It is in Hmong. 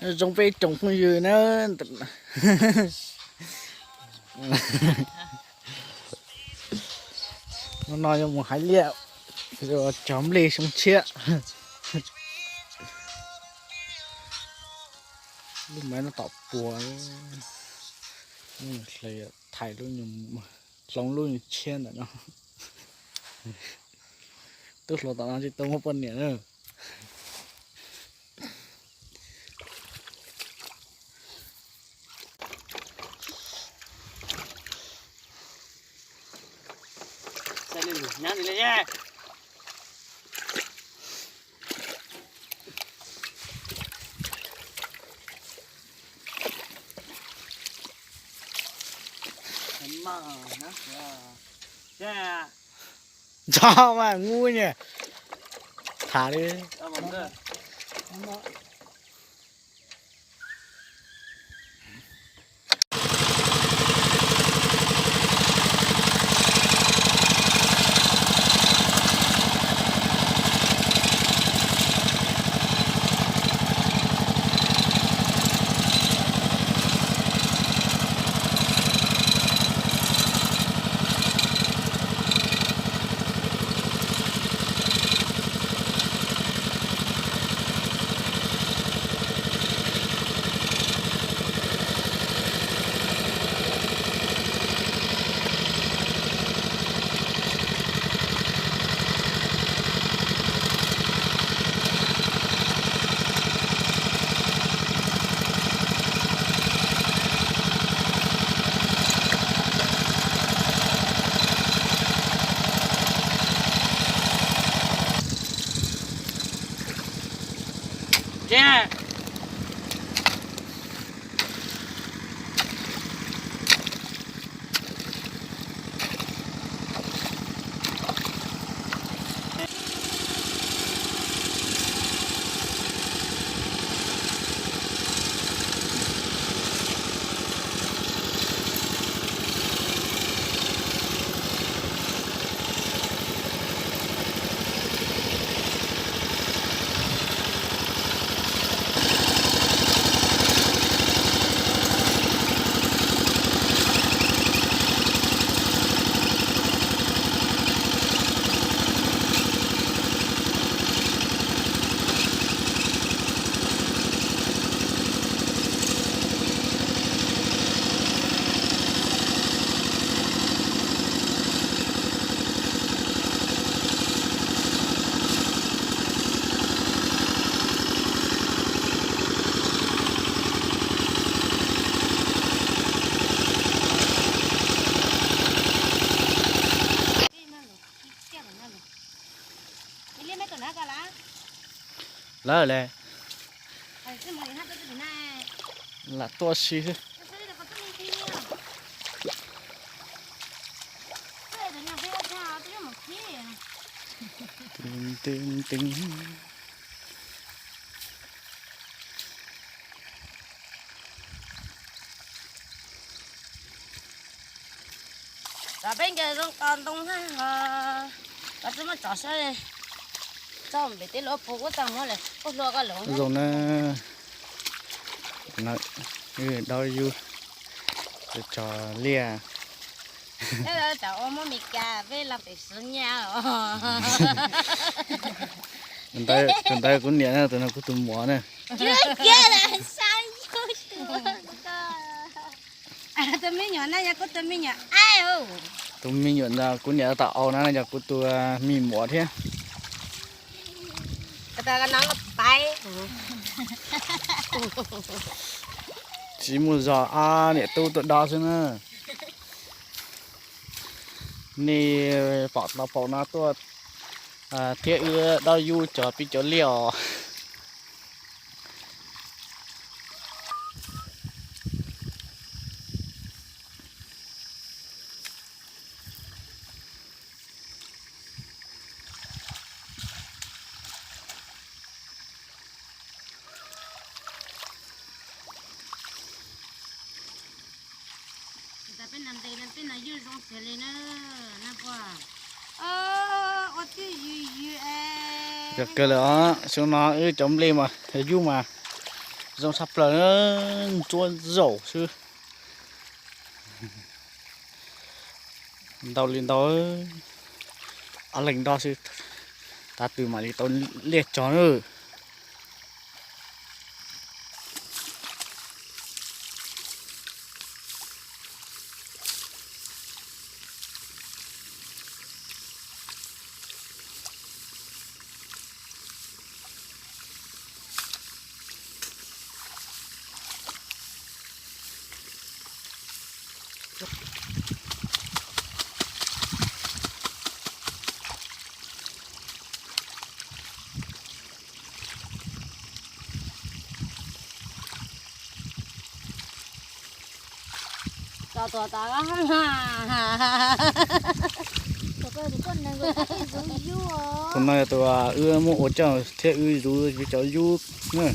Zoo peb tsoom phooj ywg na. Hnub no yuav mus hais liaj, cog nplej xyoo tshiab. Lub maiv no tom puas, thais lub, hloov lub nyuag tshiab ntawm no. Tub hluas tom no tsis tau muaj poj niam na. Ntxov mas ngu nyuag. Tham li. Lawv le, lam tuaj si xwb. Teeb teeb. Peb ncaws zoo to ntoo na, koj twb muab tso saib, tso pem tej lub puag kuj tau muab lawm, kuj hlua koj lawm zoo na. Dau yug, tso liaj. Ua muab Mes Kas peb los pem Xeev Nyab os. Tus ntawd kuv niam na, tus no kuv tus muam na. Tus me nyuam na yog kuv tus me nyuam, tus me nyuam ntawd kuv niam tau au na, yog kuv tus me muam thiab. Tsis muaj zog, ob niam tub tuaj do xwb na. Nej pom tau paum no tuaj thiab wb dau yug cov pib cov liaj os. Yog kawg lawm os, xyoo no wb cov nplej mas yog yub mas Zoo tshaj plaws, ntsuab zaum xwb. Ntau li ntau, ob leeg nrog xwb, tab twg mam li tau liaj tsog na. Tau tuav tas. Tus no yog tus wb muab ua coj thiab wb zuv cov yub na.